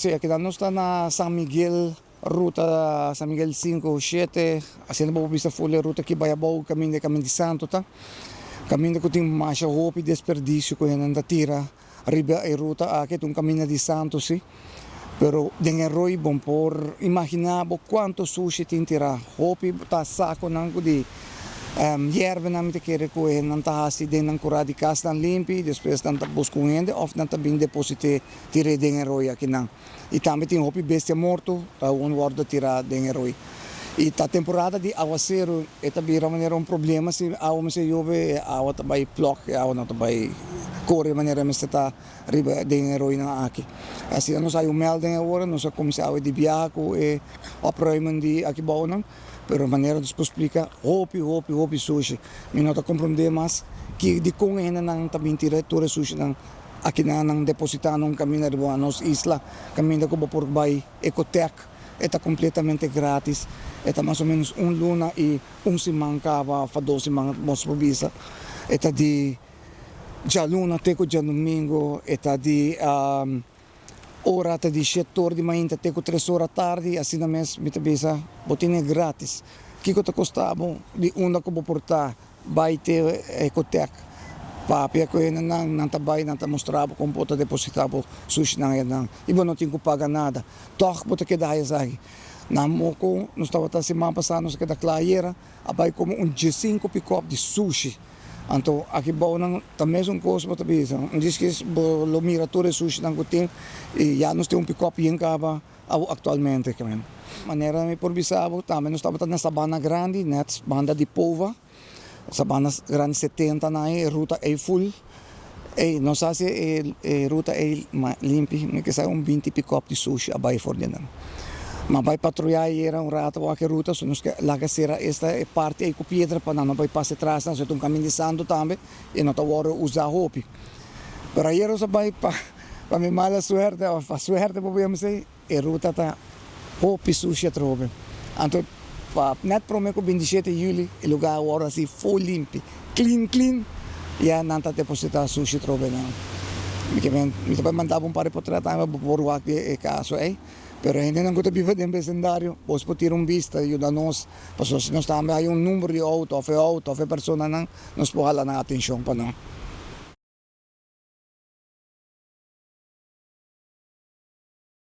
Sí, akinan nos ta na San Miguel, ruta San Miguel sinku shete, asina bo por bisa ful e ruta aki bai abou kaminda e Kaminda di Santo ta, kaminda ku tin masha hopi desperdisio ku hende ta tira riba e ruta aki, ta un kaminda di santo sí, pero den e roi bo por imaginá bo kuantu sushi tin tirá, hopi ta sakonan ku di yerbenan mi ta kere ku e hendenan ta hasi den nan kurá di kas nan limpi, despues nan ta buska un hende òf nan ta bin deposit'é tir'é den e roi akinan. I tambe tin hopi bestia morto ta awor wòrdu tirá den e roi. I ta temporada di awaseru e ta bira manera un problema si awa mester yobe e awa ta bai plòk e awa no ta bai kore manera mester ta riba den e roinan aki. Asina nos hay un melding awor nos a kuminsá awe di biaha ku e opruimen di aki bounan pero manera nos por splika hopi hopi hopi sushi. Mi no ta komprondé mas ki dikon e hendenan ta bin tira tur e sushinan Akinan nan depositá na un kaminda riba nos isla, kaminda ku bo por bai Ecotec. E ta kompletamente grátis. E ta mas o ménos un luna i un siman kaba òf dos siman nos por bisa. E ta di djaluna te ku djadumingu. E ta di ora ta di shet or di mainta te ku tres ora tardi. Asina mes mi ta bisa bo tene grátis. Kiko ta kosta bo di unda ku bo por ta? Bai te Ecotec, papia ku hendenan, nan ta bai, nan ta mustra bo kon bo ta depositá bo sushinan einan i bo no tin ku paga nada. Tòg bo ta keda haya esaki. Na Moko nos tabata siman pasá nos a keda kla ayera, a bai komo un diesinku pikòp di sushi. Anto aki bou nan ta mesun kos bo ta bisa. Un diskis bo lo mira tur e sushinan ku tin i ya nos tin un pikòp yen kaba. Awo aktualmente ke men. Manera mi por bisa bo tambe nos tabata na Sabana Grandi net banda di Pova, Sabana Grandi 70 nan e ruta ei ful ei nos hasi e ruta ei limpi mi ke sa un binti pikòp di sushi a bai for di nan. Ma bai patruyá ayera un rato wak e ruta so nos ke laga sera esta e parti ei ku piedra pa nan no bai pasa e tras nan so e ta un kamin di santu tambe i no ta wòrdu usá hopi. Pero ayer nos a bai pa pa mi mala suerte of pa suerte bo por yama esei, e ruta ta hopi sushi atrobe. Anto pa net prome ku 27 juli e lugar a wòrdu hasi ful limpi, clean clean, ya nan ta deposita sushi atrobe nan. Mi ke men mi ta bai manda bo un par di potret tambe pa bo por wak di e kaso ei. Pero hendenan ku ta biba den besindario bos por tira un bista yuda nos, pasobra si nos tambe hay un number di outo of e outo of e personanan nos por hala nan atenshon pa nan.